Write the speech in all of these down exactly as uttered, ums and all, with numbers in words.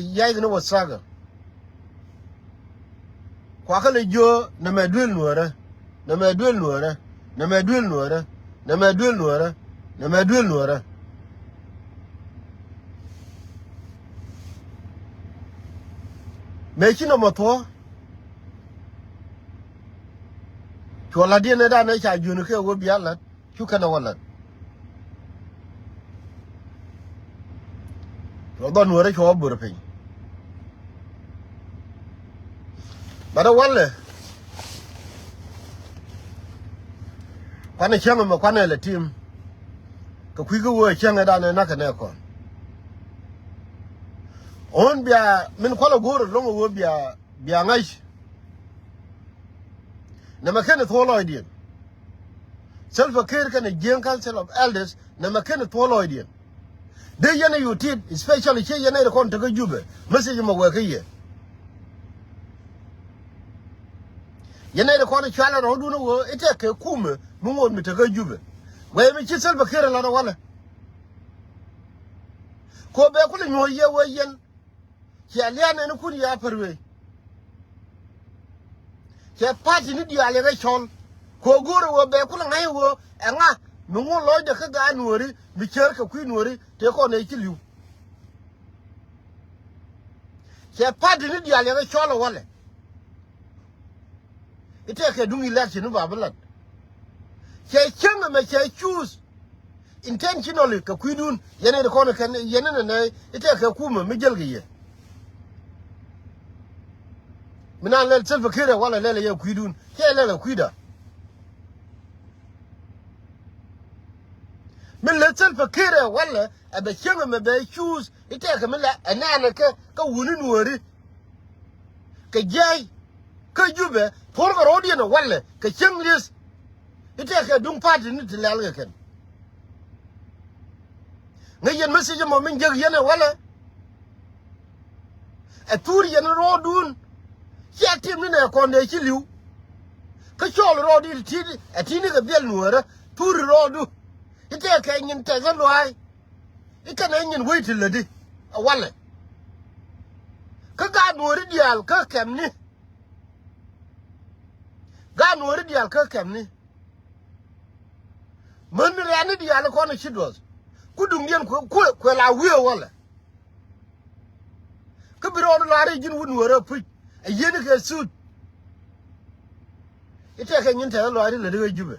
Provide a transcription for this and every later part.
yac kɛn wä thakä. Kuakä lɛ jiö nɛmɛ duel nuɔrä, nɛmɛ duel nuɔrä, nɛmɛ duel nuɔrä, nɛmɛ duel nuɔrä, nɛmɛ duel nuɔrä. Mëë ci nɔmɔ thuɔ̱k. Cuɔ la̱tdiɛn ëë danɛ ca jiön kɛ wä bia la̱t. Cu kɛn ɛ wä la̱t. Cuɔ dhɔn nuɔrä cuɔ wä bur piny. Bat ɛ walɛ. Kuanɛ cäŋ ɛmɛ kuanɛ lɛ tim. Kɛ kui̱ kä wee cäŋ ɛ danɛ na̱kɛ nɛ kɔn. Ɣän bia min kualɛ go̱o̱r ɛlɔ̱ŋ ɛ wee bia bia ŋa̱c. Nɛmɛ ken ɛ thuɔ̱k lɔcdiɛn. Salva Kiir kɛnɛ Jieng Council of Elders nɛmɛ ken ɛ thuɔ̱k lɔcdiɛn. Dee yɛn ɛ yu tit, especially ciɛ yɛn ɛ kɔn tekä Jubɛ. Message mɛ wɛɛkä yɛ. Yɛn ɛ kɔn cualɛ rɔ̱dun ɛ wee i̱ tɛk kɛ kumɛ mi ŋot mi tekä Jubɛ. Wee mi ci Salva Kiir ɛ lat ɛ walɛ. Kɛ ɣöö bɛ kulɛ nyuɔ̱th yɛ wee yɛn. Cɛ lian ɛn kun ya pär wee. Cɛ party ni diaal yɛ kɛ cɔl. Kɛ ɣöö go̱o̱rɛ ɣöö bɛ kulɛ ŋa̱c ɣöö ɛŋa mi ŋun lɔcdɛ kä gaat nuɔ̱ɔ̱ri mi cär kɛ kui̱ nuɔ̱ɔ̱ri tëë kɔn ëë ci li̱w. Cɛ party ni diaal yɛ kɛ cɔl ɛ walɛ. I̱ tɛkɛ duŋ election i̱ ba bi lat. Cɛ cäŋ ɛmɛ cɛ choose intentionally kɛ kui̱dun. Yɛn in kɔn kɛn yɛn in nɛ i̱ tɛkɛ kumɛ mi jäl kɛ yɛ. Mi na lɛl Salva Kiir ɛ walɛ lɛl ɛ yɛ kui̱dun cɛ lɛl ɛ kui̱da. Mi lɛ Salva Kiir ɛ walɛ ɛ bɛ cäŋ ɛmɛ bɛ choose i̱ tɛkɛ mi lɛ ɛ nɛɛnɛ kɛ kä wuni nuɔ̱ɔ̱ri. Kɛ jiɛc kä Jubɛ thuɔ̱rkɛ rɔ̱diɛn ɛ walɛ kɛ cäŋ li̱eth. I̱ tɛkɛ duŋ party ni ti lɛl kɛ kɛn. Ŋäc yɛn message ɛmɔ min jek yɛn ɛ walɛ. Ɛ thur yɛn rɔɔdun. Cia tim ni nɛ kɔn dee ci li̱w. Kä cɔɔl rɔɔdi ti ti ɛ ti̱ni kɛ biɛl nuɔ̱ɔ̱rä thur rɔɔdu. I̱ tɛkɛ nyin tɛth ɛ lua̱a̱y. I̱ kɛn ɛ nyin wec ti lätdi ɛ walɛ. Kä gaat nuɔ̱ɔ̱ri diaal kä kɛmni. Gaat nuɔ̱ɔ̱ri diaal kä kɛmni. Män rɛ̈ni diaal kɔn ci duɔth. Ku duŋdiɛn kuɛ, kuɛ, kuɛ la wiee walɛ. Kä bi rɔɔdu la̱r i̱ ji̱n wut nuɔ̱ɔ̱rä puc ɛ yieni kɛ thuut. I̱ tɛkɛ nyin tɛth ɛ lua̱a̱y ti lätdi ɣä Jubɛ.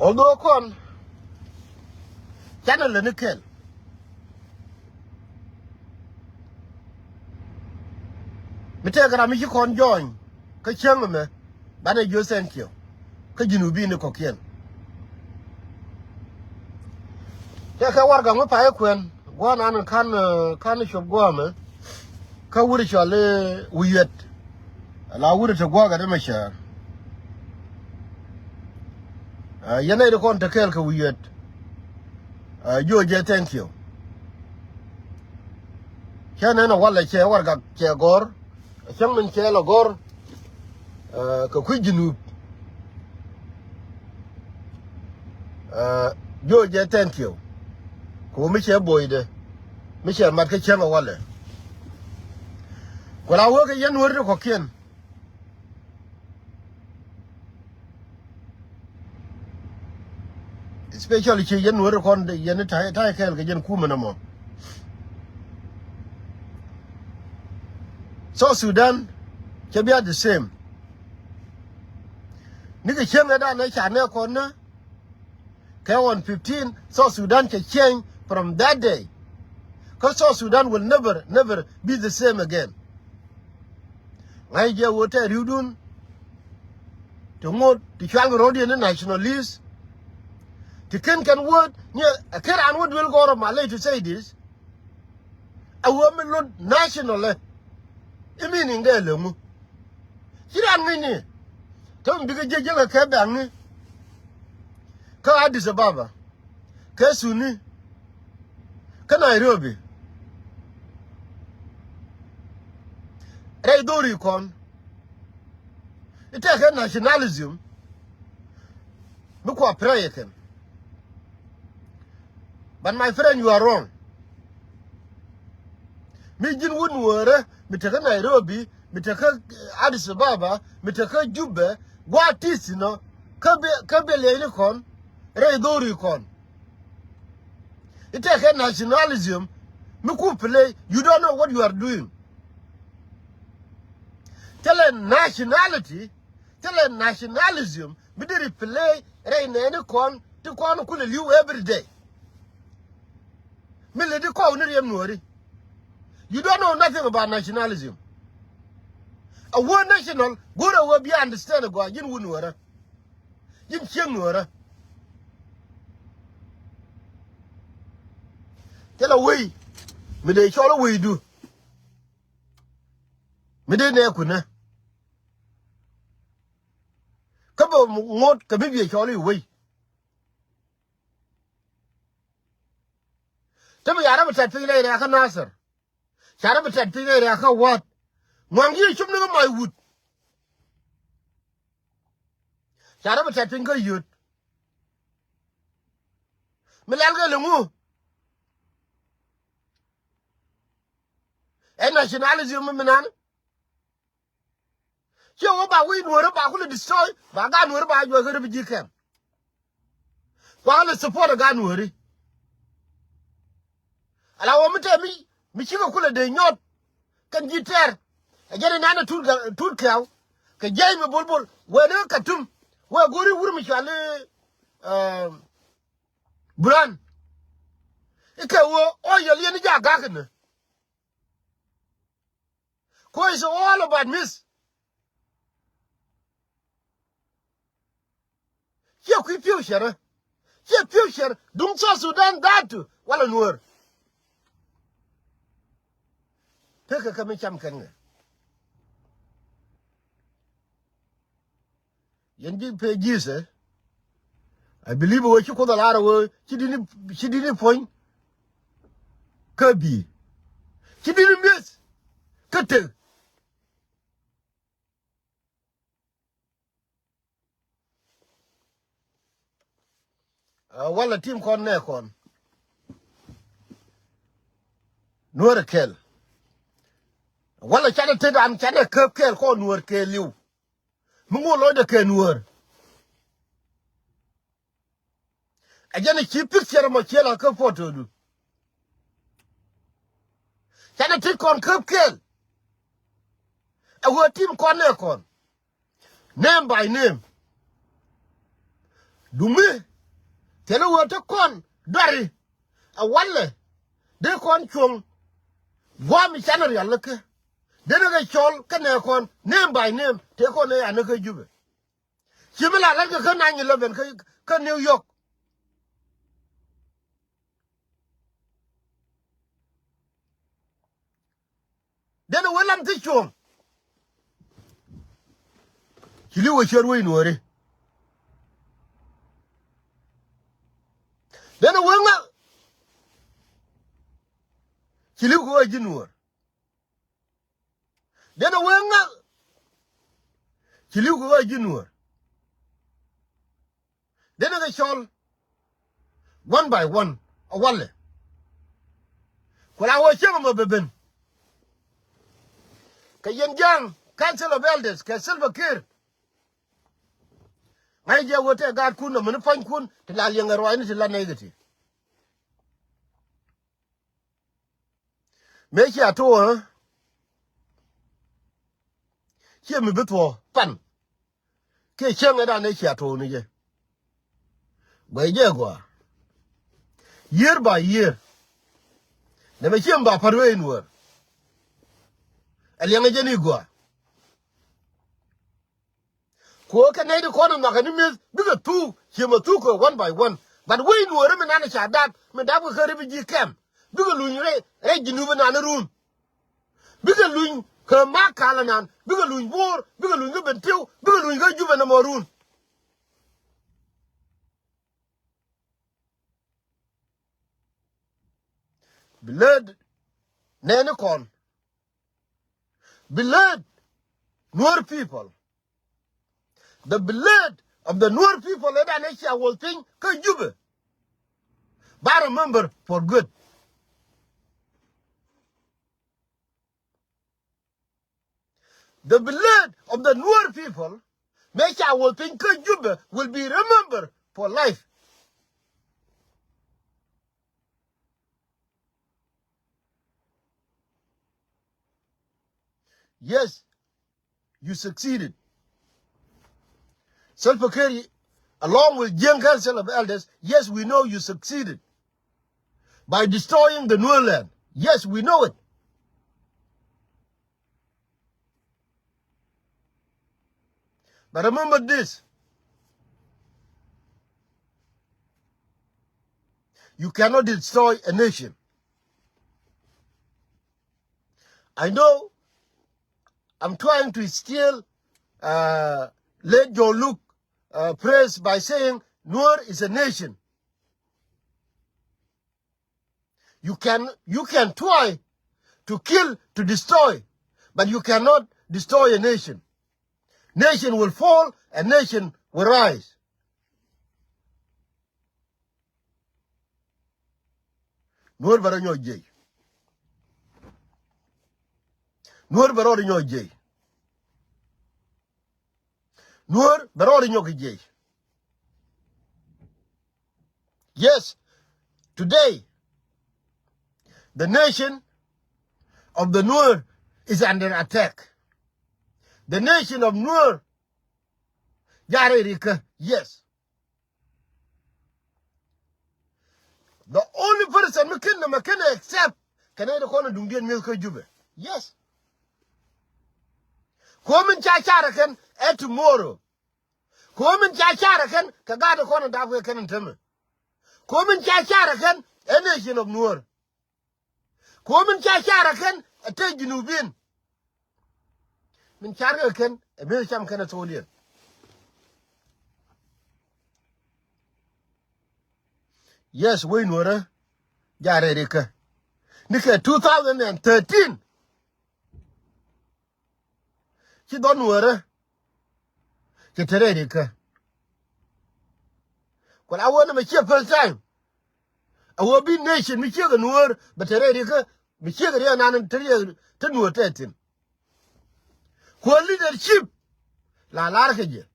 Although kɔn canɛ lätni kɛl. Mi tɛkɛ ram mi ci kɔn join kä cäŋ ɛmɛ. Banɛ jiö thank you. Kä Junubin ni kɔ̱kiɛn. Tɛkɛ warɛgak mi pay kuɛn gua̱a̱r nan ka̱n, eh, ka̱n cop gua̱a̱mɛ. Kä wut cɔal i̱ Wuyuɛt. La wut te gua̱a̱k ɛ dee mɛ cäär. Ah, yɛn nɛy ti kɔn te kɛɛl kɛ Wuyuɛt. Ah, jiö jɛ thank you. Cä nɛn ɛ walɛ cɛ warɛgak cɛ gɔ̱r. Cäŋ min cɛ lɛ gɔ̱r, eh, kɛ kui̱ Junub. Eh, jiö jɛ thank you. Kɛ ɣöö mi cɛ boydɛ mi cɛ mat kä cäŋ ɛ walɛ. Ku la wee kɛ yɛn nuɔ̱ɔ̱ri ti kɔ̱kiɛn. Especially ci yɛn nuɔ̱ɔ̱ri kɔn yɛn ta̱a̱, ta̱a̱ kɛɛl kɛ yɛn kumɛ nɔmɔ. South Sudan cɛ bia the same. Nikɛ cäŋ ɛ danɛ ca nɛ kɔn nä kɛ on fifteen, South Sudan cɛ change from that day. Kä South Sudan will never, never be the same again. Ŋa̱c jɛ wä tɛ ri̱wdun ti ŋot ti cual kɛ ro̱diɛn ni nationalist. Ti ken kɛn wä ni ɛ ken raan wä duel gɔrɔ ma ley to say this. A wä mi lot national ɛ i̱ meaning dɛ lɛ ŋu. Ci raan ŋäcni. Te mi bikɛ jiäk jiäk kɛ kɛ bɛ̈ɛ̈kni. Kä Addis Ababa. Kä Suni. Kä Nairobi. Rɛy dhori kɔn. I̱ tekɛ nationalism mi kua pray kɛn. But my friend, you are wrong. Mi ji̱n wut Nuäärä mi tekä Nairobi, mi tekä, eh, Addis Ababa, mi tekä Juba, gua̱a̱th ti̱th inɔ kä bi, kä bi liɛcni kɔn rɛy dho̱ri kɔn. I̱ tekɛ nationalism mi ku play, you don't know what you are doing. Thilɛ nationality, thilɛ nationalism mi deri play rɛy nɛɛni kɔn ti kɔn kulɛ li̱w every day. Mi lɛ di kɔw ni riɛm Nuääri. You don't know nothing about nationalism. A word national, go̱rɛ wee bi understand gɔaa, ji̱n wut Nuäärä. Ji̱n cieŋ Nuäärä. Thilɛ wei mi dee cɔl wei du. Mi dee nɛ kunä. Kä bɛ ŋot kɛ mi biɛ cɔl i̱ wei. Te mi yarä bi tɛt piny rɛy rɛ̈kä Nasir. Carä bi tɛt piny rɛy rɛ̈kä Wäät. Ŋuaŋ yiëë cop ni kä mac wut. Carä bi tɛt piny kä yöt. Mi lɛl kɛ liŋu. Ɛ nationalism mi minan. Ciɛ wä ba wi̱i̱ Nuääri ba kulɛ destroy, ba gaat Nuääri ba juɔc kä refugee camp. Kua lɛ support gaat Nuääri. Ala wä mi te mi, mi cikɛ kulɛ dee nyɔt. Kɛn ji̱ tɛr. Ɛ jɛn inɛn ɛ tut kɛ, tut kɛw. Kɛ jiɛc mi bol bol. Wee ni Katum. Wee go̱ri wur mi cuali, eh, Buran. Ikɛ wä ɔ yɛl yɛn ijaa gak inɛ. Kuɔc is all about miss. Ciɛ kui̱ future. Ciɛ future duŋ South Sudan dhatu wala Nuäär. Pekɛ kɛ mi cam kɛn ŋɛ. Yɛn ji̱ pee ji̱th ɛ. I believe wee ci Kuoth a lar wee ci di̱t ni, ci di̱t ni puɔ̱ny. Kä bi̱i̱ ci di̱t ni mi̱eth. Kä tek. Ɛ, walɛ tim kɔn nɛ kɔn. Nuäär kɛl. Walɛ canɛ tet an canɛ käp kɛl kɔn Nuäär kɛɛliw. Mi ŋuɔ lɔcdɛ kɛ Nuäär. Ɛ jɛn ɛ ci picture mɔ ciel a kä photo du. Canɛ tet kɔn käp kɛl. Ɛ wee tim kɔn nɛ kɔn. Name by name. Dumi thilɛ wee te kɔn duari. A walɛ dee kɔn cuɔ̱ŋ. Gua̱a̱m i̱ canɛ rial ni kä dee ni kɛ cɔl kä nɛ kɔn name by name. Tëë kɔn ëë an ni kä Jubɛ. Ci mi la la̱t kɛ kä nine eleven kä, kä New York. Denɛ wee lam ti cuɔ̱ɔ̱ŋ. Ci li̱w wee ciöt wec Nuääri. Denɛ wee ŋa. Ci li̱w kɛ wee ji̱ Nuäär. Denɛ wee ŋa. Ci li̱w kɛ wee ji̱ Nuäär. Denɛ kɛ cɔl one by one a walɛ. Ku la wä cieŋ mɔ ben ben. Kɛ yɛn ja̱a̱ŋ Council of Elders kɛ Salva Kiir. Ŋa̱c jɛ wä tɛ gaatkun nɔmɔ ni pua̱nykun ti la liɛŋɛ ruaacni ti la nɛy kɛ ti. Mëë cia to̱o̱ ɣä. Ciɛ mi bi thuɔ̱ɔ̱ pan. Kiɛ cäŋ ɛ dan ëë cia to̱o̱ ni jɛ. Guɛy jɛ gɔaa. Year by year. Nɛmɛ ciɛ mi ba pa̱t wee in wäär. Ɛ liɛŋɛ jɛ ni gɔaa. Ku ɣä kɛ nɛy ti kɔn in nhɔakɛ ni mi̱eth bikɛ thuk, ciɛ mɛ thuk kɛ one by one. But wec Nuääri mi nan ca dap, mi dap kɛ kä refugee camp. Bikɛ luny rɛy, rɛy Jinub inan run. Bikɛ luny kɛ Makal inan, bikɛ luny Bor, bikɛ luny kä Bentiu, bikɛ luny kä Jubɛ nɔmɔ run. Bi lät nɛɛni kɔn. Bi lät Nuer people. The blood of the Nuer people, ɛ dan ɛ cia wuɔth piny kä Jubɛ, ba remember for good. The blood of the Nuer people, mëë ca wuɔth piny kä Jubɛ, will be remembered for life. Yes, you succeeded. Salva Kiir, along with Jieng Council of Elders, yes, we know you succeeded by destroying the Nuer land. Yes, we know it. But remember this. You cannot destroy a nation. I know I'm trying to steal, uh, Late John Luke, uh, phrase by saying Nuer is a nation. You can, you can try to kill, to destroy, but you cannot destroy a nation. Nation will fall, a nation will rise. Nuɔr bɛ rɔ nyɔk jiɛc. Nuɔr bɛ rɔ nyɔk jiɛc. Nuɔr bɛ rɔ nyɔk jiɛc. Yes, today, the nation of the Nuer is under attack. The nation of Nuer, jare rika, yes. The only person mi ken, mi ken accept, kɛn ɛ di kɔn duŋdiɛn mi̱eth kä Jubɛ. Yes. Kuɔ min ca carɛ kɛn ɛ tomorrow. Kuɔ min ca carɛ kɛn kɛ gaat kɔn dap kɛ kɛn in temɛ. Kuɔ min ca carɛ kɛn ɛ nation of Nuer. Kuɔ min ca carɛ kɛn ɛ te Junubin. Min carɛ kɛn ɛ bi cam kɛn ɛ tholiɛn. Yes, wec Nuɔrɛ jare rikä. Ni kɛ two thousand and thirteen. Ci dhɔn Nuɔrɛ ci te rɛy rikä. Kuɛ la wä ni mɛ ciɛ first time. A wä bi nation mi ciek a Nuɔr bɛ te rɛy rikä, mi ciek a riɛ nan te riɛ te Nuɔr te thin. Kuɛ leadership la lar kɛ jɛ.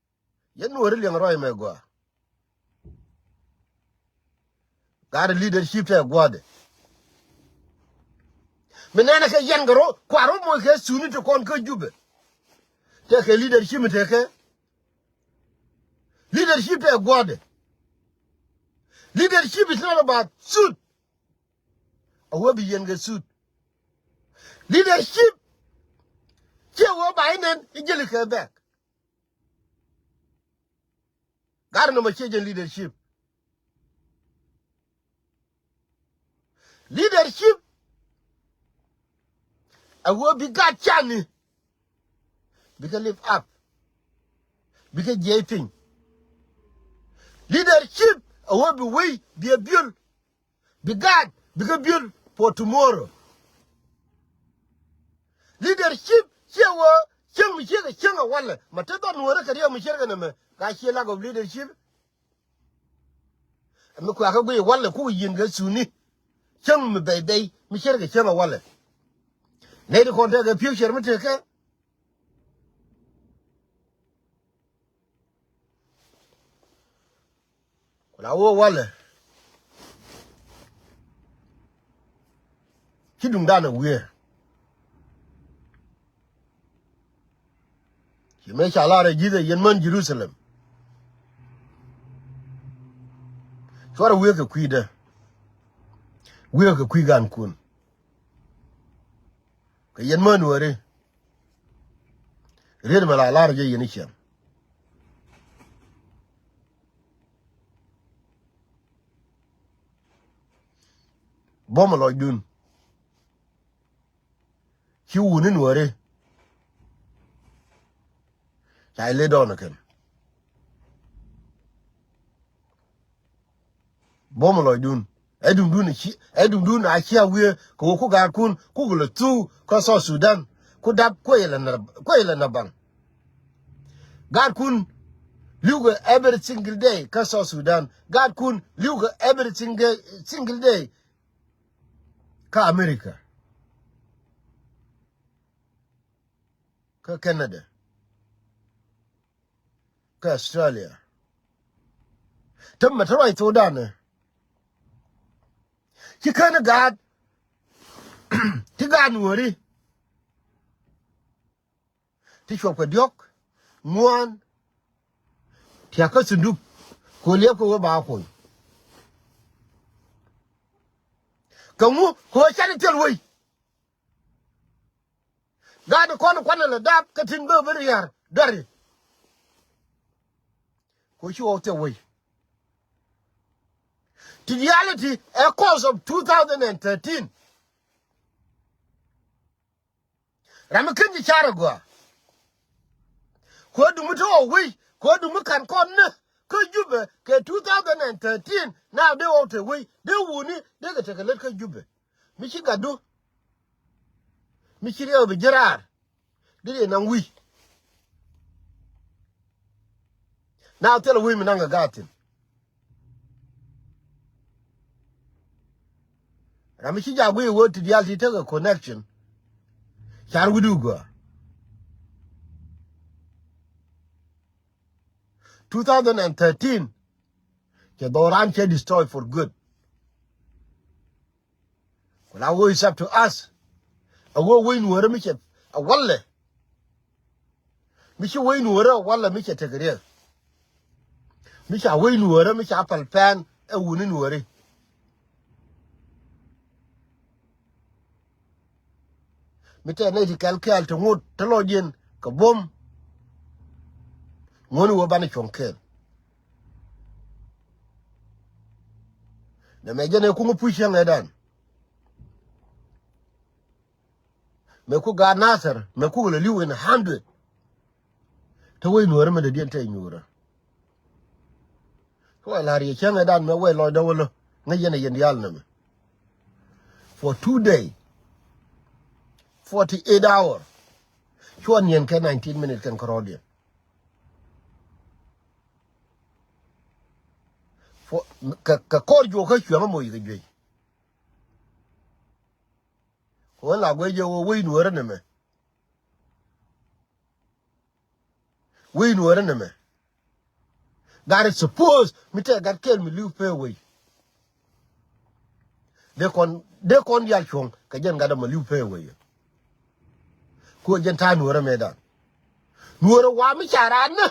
Yɛn Nuɔri liɛŋ rɔy mɛ gɔaa. Gat leadership tɛ guɔ̱dɛ. Mi nɛnɛ kɛ yɛn kɛ rɔ kuar rɔ moc kɛ suni ti kɔn kä Jubɛ. Tɛ kɛ leadership mi tɛ kɛ. Leadership tɛ guɔ̱dɛ. Leadership is not about suit. A wä bi yɛn kɛ suit. Leadership ciɛ wä ba inɛn i jeli kɛ bɛk. Gat nɔmɔ ciɛ jɛ leadership. Leadership a wä bi gat cani. Bikɛ lift up. Bikɛ jiɛc piny. Leadership a wä bi wei bi a build. Bi gaat bikɛ build for tomorrow. Leadership ciɛ wä cieŋ mi ciek a cieŋ a walɛ ma te dhɔn Nuɔrɛ kɛ riɛk mi ciek kɛ nɛmɛ. Ka ciɛ lack of leadership. Mi kuɛ kä guiy walɛ kuk yin kɛ suni. Cieŋ mi bɛy bɛy mi ciek kɛ cieŋ a walɛ. Nɛy ti kɔn tekɛ future mi tekɛ. Ku la wä walɛ. Ci duŋdan a wiee. Ci mëë ca lar ɛ ji̱th ɛ yɛn män Jerusalem. Cuarɛ wiee kɛ kui̱dä. Wiee kɛ kui̱ gankun. Kɛ yɛn män wääri. Riet mɛ la lar jɛ yɛn i̱ ciɛŋ. Buɔ̱m ɛ lɔcdun. Ci wuni Nuɔri. Ca ilɛ dɔɔn ɛ kɛn. Buɔ̱m lɔcdun. Ɛ duŋdun ci, ɛ duŋdun a cia wiee kɛ wä ku gaatkun ku lɛ thuk kä South Sudan. Ku dap kuɛ ilɛ na, kuɛ ilɛ na baŋ. Gaatkun Li̱wkɛ every single day kä South Sudan. Gaatkun li̱wkɛ every single, single day kä America, kä Canada, kä Australia. Täämɛ te ruac thokdan ɛ ci kän gaat, ci gaat Nuääri ti cuɔpkɛ diɔ̱k, ŋuan, tiakä sunduk, kɛ ɣöö liɛpkɛ ɣöö ba kony. Kɛ ŋu? Kɛ ɣöö canɛ thil wec. Gaat kɔn kuanɛ lɛ dap kä tin bä ben ria̱r duari. Kɛ ɣöö ci ɣɔw thil wec. Ti diaal ti ɛ cause of two thousand and thirteen. Ram mi ken ji̱ car agɔaa. Kuɛ duŋ mi te ɣɔw wec, kuɛ duŋ mi ka̱n kɔn ni kä Jubɛ kɛ two thousand and thirteen. Now dee ɣɔw te wec, dee wuni, dee kɛ tekɛ lät kä Jubɛ. Mi ci gatdu, mi ci riɛw bi ji̱ raar, dee dee naŋ wi̱i̱. Now thilɛ wec mi naŋ kɛ gaat thi̱n. Ram mi ci jak guiy ɣöö ti diaal ti tekɛ connection. Car wi̱du gɔaa. Two thousand and thirteen cɛ dhɔran cɛ destroy for good. Ku la ɣöö it's up to us. A ɣöö wec Nuäärä mi cɛ a walɛ. Mi ci wec Nuäärä a walɛ mi cɛ tekɛ riɛk. Mi ca wec Nuäärä mi ca pal pɛn ɛ wuni Nuääri. Mi tɛɛ nɛy ti kɛl kɛɛl ti ŋot ti lɔcdiɛn kɛ buɔ̱m. Ŋuɔ̱ni wä banɛ cuɔ̱ŋ kɛɛl. Nɛ mɛ jɛn ɛ kuŋ puc cäŋ ɛ dan. Mɛ ku gaat Nathɛr mɛ ku lɛ li̱w in hundred. Te wec Nuäärä mɛ dee diɛn te nyuurä. Kɛ wä la̱r yɛ cäŋɛ dan mɛ wec lɔcdä wä lä ŋäc yɛn a yɛn diaal nɛmɛ. For two day, forty eight hour. Cuɔ niɛn kɛ nineteen minute kɛn kärɔɔdiɛn. Kɛ kɔr juɔk kä cuɛŋä moc kɛ juey. Kɛ ɣän la guec jɛ wä wec Nuäärä nɛmɛ. Wec Nuäärä nɛmɛ. Gat ɛ suppose mi tɛk gat kɛl mi li̱w pee wec. Dee kɔn, dee kɔn diaal cuɔ̱ŋ kɛ jɛn gat ɛmɔ li̱w pee wec. Kuɔ jɛn ta̱a̱ Nuäärä mëëdan. Nuäärä wa mi ca raan nä.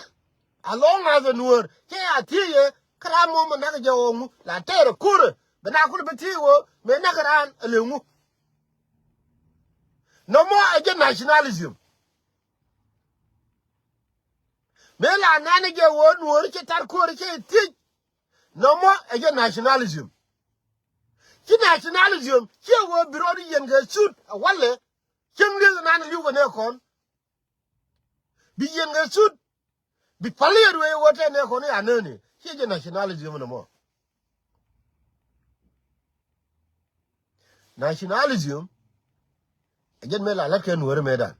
Alɔŋ a dhɛ Nuäär cɛ ya thiec yɛ kä raan mɔ mɛ näk jɛ ɣɔw ŋu la tɛɛrɛ ko̱rɛ bɛ na kulɛ bɛ thiec ɣöö mëë näk raan a lëë ŋu. Nɔmɔ ɛ jɛ nationalism. Mëë la nɛn jɛ ɣöö Nuäär cɛ tar ko̱rɛ cɛ thiec. Nɔmɔ ɛ jɛ nationalism. Ci nationalism ciɛ ɣöö bi rɔɔd yɛn kɛ sut a walɛ. Cieŋ lieth nan li̱w kɛ nɛ kɔn. Bi yɛn kɛ sut. Bi pal yɛ ruëë wä tɛn ɛ kɔn ya nööni. Ciɛ jɛ nationalism nɔmɔ. Nationalism ɛ jɛn mëë la la̱t kɛ Nuäärä mëëdan.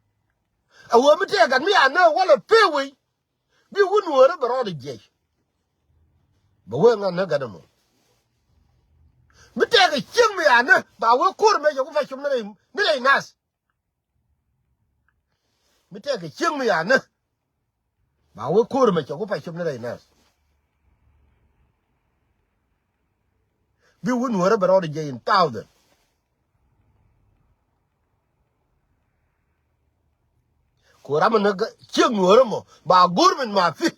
A wee mi tɛɛ gat mi ya nöö walɛ pee wei. Bi wä Nuäärä bɛ rɔɔdɛ jiɛc. Bɛ wee ŋa̱n nä gat ɛmɔ. Mi tɛɛ kɛ cieŋ mi ya nä ba wee ko̱r mëë cɛ ku pacum ni rɛy, ni rɛy nath. Mi tɛkɛ cieŋ mi ya nä. Ba wee ko̱r mɛ cɛ ku pay cop ni rɛy nɛɛth. Bi wä Nuäärä bɛ rɔɔdɛ jɛ in thousand. Ku ram mi nä cieŋ Nuäärä mɔ ba go̱r min ma fi.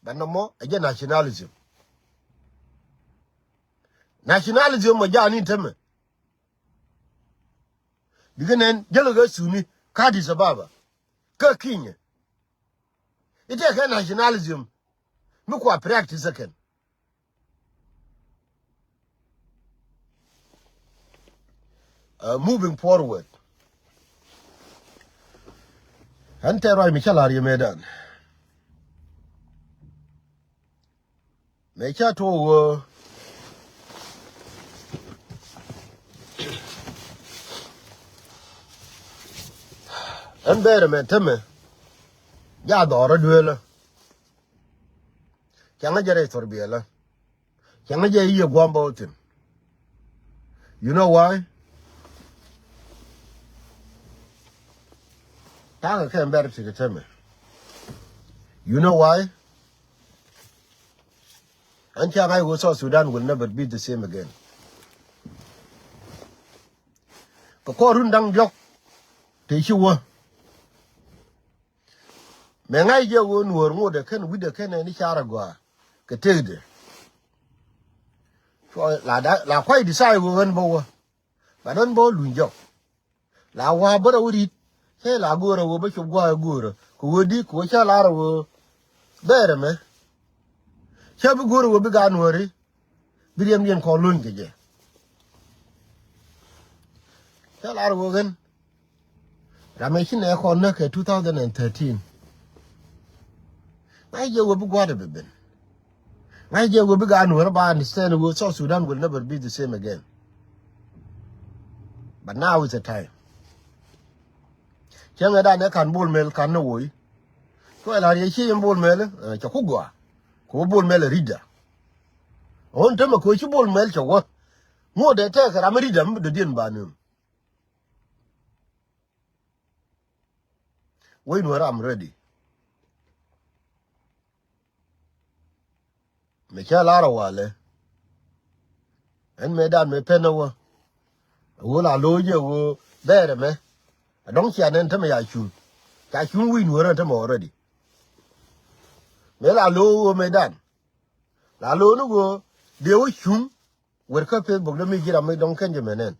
Bɛ nɔmɔ ɛ jɛ nationalism. Nationalism mɔ ja̱a̱n in tämɛ. Bikɛ nɛn jäl kɛ Suni kä Addis Ababa kä Kenya. Itekɛ nationalism mi kua practice kɛn. Uh, moving forward. Ɣän tɛɛr ruac mi cä la̱r yɛ mëëdan. Mëë cä tuɔɔk ɣöö ɣän bɛɛrɛ mɛ tämɛ. Ja dhɔrä dueelä. Cäŋä jɛ rɛy thor biɛlä. Cäŋä jɛ i̱ yɛ gua̱a̱m bä wä thi̱n. You know why? Ta̱a̱ kɛ kɛn bɛr ti kɛ tämɛ. You know why? Ɛn ca ŋa̱c wä South Sudan will never be the same again. Kɛ kɔr run da̱ŋ diɔ̱k tëë ci wä. Mëë ŋa̱c jɛ ɣöö nuɔ̱ɔ̱r ŋotdɛ kɛn wi̱cdɛ kɛn ɛn i̱ car agɔaa kɛ tëkdɛ. Cuɔ la da la kuay decide ɣöö ɣän bä wä. But ɣän bä wä luny jɔk. La wa̱a̱ bä rɛw ri̱t cä la go̱o̱rä ɣöö bä cop gua̱a̱k ɛ go̱o̱rä kɛ ɣöö di kɛ ɣöö cä lar ɣöö bɛɛr ɛmɛ. Cä bi go̱o̱rä ɣöö bi gaat nuɔ̱ɔ̱ri. Bi riɛmdiɛn kɔn luny kɛ jɛ. Cä lar ɣöö ɣän. Ram ɛ ci nɛ kɔn näk kɛ two thousand and thirteen. Ŋa̱c jɛ ɣöö bi gua̱a̱thdɛ bi ben. Ŋa̱c jɛ ɣöö bi gaat nuɔ̱ɔ̱ri ba understand ɣöö South Sudan will never be the same again. But now is the time. Cäŋɛ danɛ ka̱n Bol Mel ka̱n ni woc. Cuɛ la riɛc ci yɛn Bol Mel, eh, cɛ ku gɔaa. Kɛ wä Bol Mel ɛ ri̱cda. Ɣän tämɛ kɛ wä ci Bol Mel cɛ wä. Ŋot dee tɛɛkɛ ram mi ri̱cda mi dɔ̱diɛn ba nööŋ. Wec nuɔ̱ɔ̱r, I'm ready. Mɛ cä lar ɛ walɛ. Ɛn mëëdan mëë pɛn ɛ wä. Ɛ wä la lo̱o̱c ɛ wä bɛɛr ɛmɛ. Ɛ dɔ̱ŋ cia nɛn tämɛ ya cuŋ. Ca cuŋ wi̱i̱ nuɔ̱ɔ̱r ɛn tämɛ already. Mëë la lo̱o̱c ɛ wä mëëdan. La lo̱o̱c ni wä dee wä cuŋ. Wer kä Facebook dee mi ji̱ ram mi dɔ̱ŋ kɛn jɛ mɛ nɛn.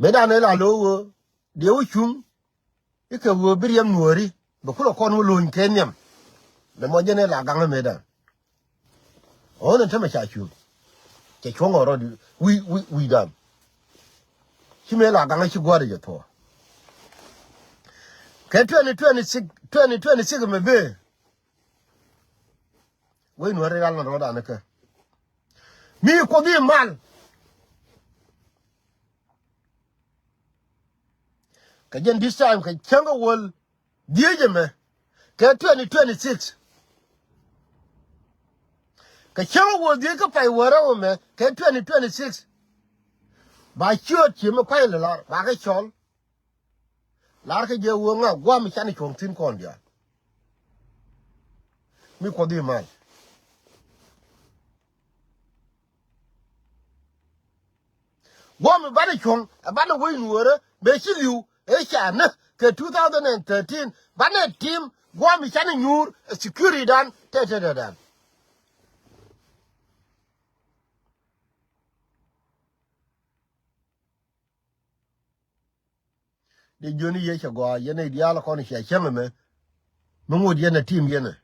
Mëëdan ɛ la lo̱o̱c wä dee wä cuŋ. Ikɛ ɣöö bi riɛm nuɔ̱ɔ̱ri bɛ kulɛ kɔn wä lo̱ny kɛ nhiam. Nɛ mɔ jɛn ɛ la gaŋä mëëdan. Ɣän ɛn tämɛ ca cuŋ. Cɛ cuɔ̱ŋ ɔ rɔ̱ wi̱i̱ wi̱i̱ wi̱i̱dan. Ci mëë la gaŋä ci gua̱a̱r jɛ thuɔ̱ɔ̱. Kɛ twenty twenty-six, twenty twenty-six mɛ bee. Wec nuɔ̱ɔ̱ri ral na rɔ̱dan kä. Mi kuoth i̱ mal. Kɛ jɛn this time kɛ cäŋ kɛ wäl dhieec ɛmɛ kɛ twenty twenty-six. Kɛ cäŋ kɛ wäl dhieec kä pay wäl rɛw ɛmɛ kɛ twenty twenty-six. Ba ciööt ci mi kuay lɛ lar ba kɛ cɔl. Lar kä jɛ wee ŋa guam canɛ cuɔ̱ŋ thi̱n kɔn diaal. Mi kuɔth i̱ mal. Guam i̱ banɛ cuɔ̱ŋ ɛ banɛ wec nuɔ̱ɔ̱rä mëë ci li̱w ëë ca nä kɛ two thousand and thirteen banɛ tim guam i̱ canɛ nyuur ɛ security dan tɛtɛtɛdan. Dee jiöni yɛ cɛ gɔaa yɛn ɛ diaal kɔn cia cäŋ ɛmɛ. Mi ŋot yɛn ɛ tim yɛn ɛ.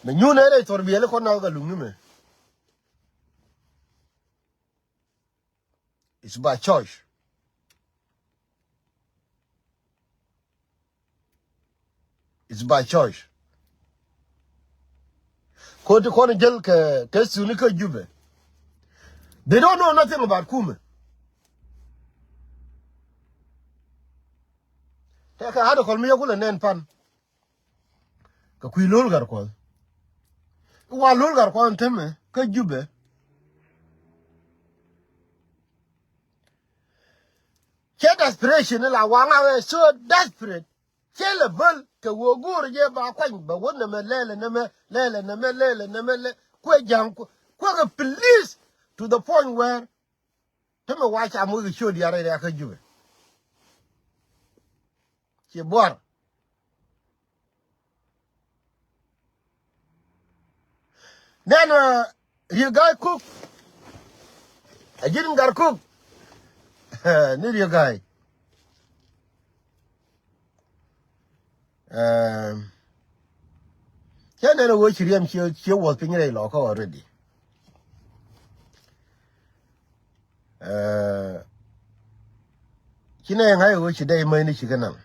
Mɛ nyun ɛ rɛy thɔr biɛli kɔn na kɛ luŋni mɛ. It's by choice. It's by choice. Koti kɔn jäl kɛ kɛ suni kä Jubɛ. They don't know nothing about kumɛ. Tɛkɛ article mi yɛ kulɛ nɛn pan. Kɛ kui̱ lo̱l Gatkuɔth. Wa lo̱l Gatkuɔth tämɛ kä Jubɛ. Cɛ desperation ni la waŋa wee so desperate. Cɛ lɛ bäl kɛ wee go̱o̱r jɛ ba kuany bɛ wä nɛmɛ lɛlɛ nɛmɛ lɛlɛ nɛmɛ lɛlɛ nɛmɛ lɛ kuɛ ja̱ŋ kuɛ kɛ please to the point where tämɛ wa ca moc kɛ ciöt diaal rɛy riakä Jubɛ. Ci buar. Nɛn Riek Gai Kok. A ji̱n Gat Kok. Ni Riek Gai. Cä nɛn a ɣöö ci riɛm cië wuɔth piny rɛy lɔkä already. Ci nɛ ŋa̱c ɣöö ci dɛy mäcni ci kɛ naŋ.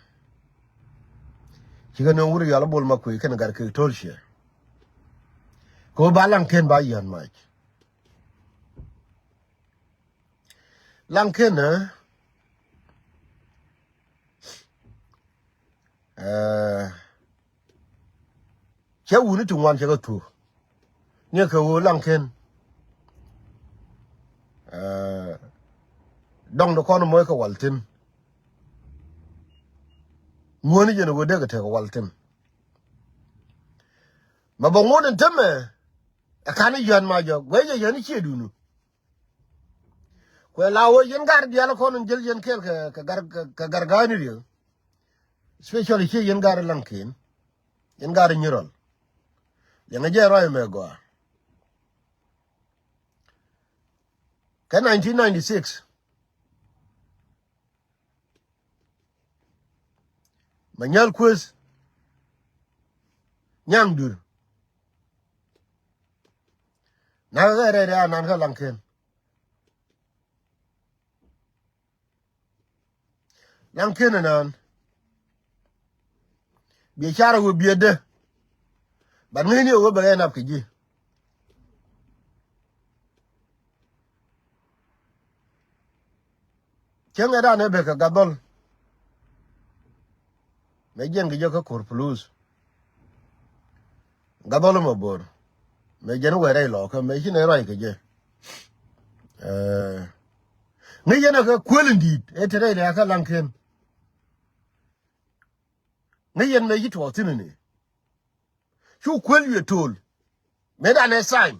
Ci kɛ nööŋ wut riɔal Bol Makuëë kɛn Gat Kek Tolciɛ. Kɛ ɣöö ba Laŋken ba yään mac. Laŋken ɛ Ɛɛ, cɛ wuni ti ŋuan cɛ kɛ thuɔ̱k. Ni kɛ ɣöö Laŋken. Ɛɛ, dɔŋ di kɔn mɔc kɛ wal thi̱n. Ŋuäni jɛn ɣöö dee kɛ tekɛ wal thi̱n. Mɛ bɛ ŋuɔ̱t in temɛ. Ɛ kan i̱ yään ma jɔk guɛc jɛ yään i̱ ciɛ duunu. Kuɛ la wee yɛn gar diaal kɔn in jäl yɛn kɛɛl kɛ, kɛ gar, kɛ, kɛ gar ga̱a̱ni riek. Especially ciɛ yɛn gar Laŋken. Yɛn gar Nyirɔl. Liɛŋɛ jɛ ruac mɛ gɔaa. Kɛ nineteen ninety-six. Mɛ nyal kueth. Nyaŋ dur. Nakä kɛ rɛy rɛy anan kä Laŋken. Laŋken anan. Biɛ carɛ wee biɛ dee. But ŋäcni wee bɛ end up kɛ ji̱. Cäŋ ɛ dan ɛ bek kɛ Gadhɔl. Mɛ jiɛn kɛ jɛ kä Kor Puluth. Gadhɔl mɛ bo̱r. Mɛ jiɛn wɛrɛ ilɔkä mɛ ci nɛ ruac kɛ jɛ. Ɛɛ. Ŋäc yɛn ɛ kɛ kuel in di̱i̱t ɛ te rɛy rɛy kä Laŋken. Ŋäc yɛn mɛ ci tuɔɔk thi̱n ni. Cu kuel wiɛ to̱o̱l. Mëë dan ɛ sign.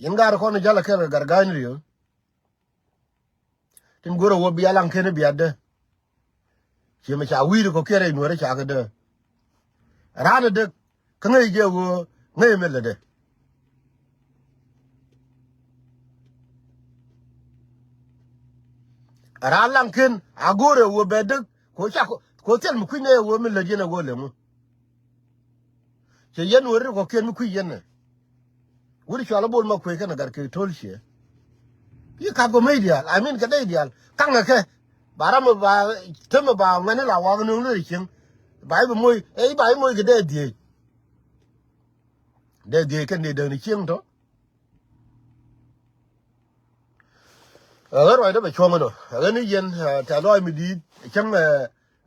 Yɛn gar kɔn jalɛ kɛl kɛ gar ga̱a̱ny riek. Tin go̱rɛ wä bia Laŋken bia dee. Ciɛ mi ca wi̱i̱ri kɔ kiɛ rɛy nuɔ̱ɔ̱rä ca kɛ dee. Raan ɛ dee kä ŋäc jɛ wä ŋäc mi lɛ dee. Raan Laŋken a go̱o̱rɛ wä bɛ dee. Ko ca ko thil mi kui̱n ɛ wä mi lɛ yɛn ɛ wä lɛ ŋu. Cɛ yɛn wä ri kɔ kiɛn mi kui̱ yɛn ɛ. Wut cual bol ma kuec kɛn a gat kek to̱l ciɛ. Yi kap kɛ mec diaal, I mean kɛ dee diaal. Kaŋɛ kɛ. Ba ram ba, temɛ ba ŋuɛni la wak nuŋ lori cieŋ. Ba i̱ bi moc, ɛ i̱ ba i̱ moc kɛ dee dhieec. Dee dhieec kɛn dee däŋni cieŋ tɔ. Ɛ ɣän ruacdä bɛ cuɔ̱ŋ ɛnɔ. Ɛ ɣän i̱ yɛn, ɛ, tɛ̈th lɔɔc mi di̱i̱t. Cäŋ, ɛ,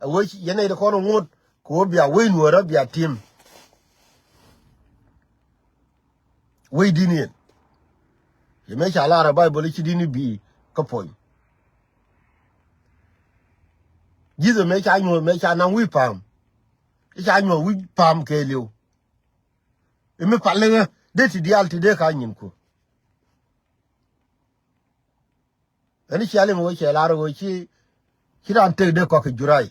ɛ wec yɛn nɛy ti kɔn ŋot. Kɛ ɣöö bia wec nuɔ̱ɔ̱rä bia tim. Wec di̱n yɛn. Yɛ mëë ca lar ɛ Baibol i̱ ci di̱n i̱ bi kä puɔ̱ny. Ji̱th ɛ mëë ca nyuɔ̱th mëë ca naŋ wi̱i̱ pa̱a̱m. I̱ ca nyuɔ̱th wi̱i̱ pa̱a̱m kɛɛliw. I̱ mi pal iŋä dee ti diaal ti dee ka nyin ku. Ɛn i̱ cia liŋ ɣöö cɛ lar ɣöö ci, ci raan tek dee kɔk kɛ juray.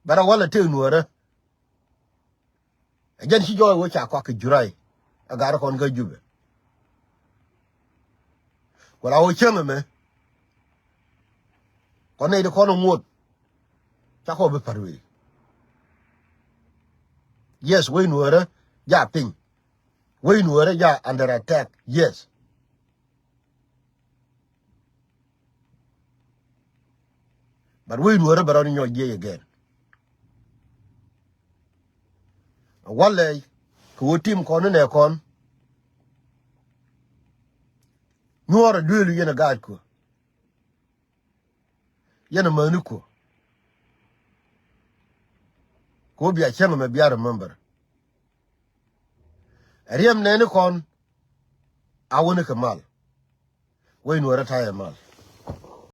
Bɛ rɔ wälɛ tek nuɔ̱ɔ̱rä. Ɛ jɛn ci jɔɔc ɣöö ca kɔk kɛ juray. Ɛ gat kɔn kä Jubɛ. Ku la ɣöö cäŋ ɛmɛ. Kɔn nɛy ti kɔn ɛ ŋuɔ̱t. Ca kɔ bi pa̱t wei. Yes, wec nuɔ̱ɔ̱rä ja piny. Wec nuɔ̱ɔ̱rä ja under attack. Yes. But wec nuɔ̱ɔ̱rä bɛ rɔn nyɔk jiɛc again. Walɛ kɛ ɣöö tim kɔn ni nɛ kɔn. Nyuɔ̱ɔ̱rä duëëlu yɛn a gaat kuɔ. Yɛn a mäni kuɔ. Kɛ ɣöö bia cäŋ ɛmɛ bia remember. Ɛ riɛm nɛɛni kɔn a wäni kɛ mal. Wec nuɔ̱ɔ̱rä ta̱yɛ mal.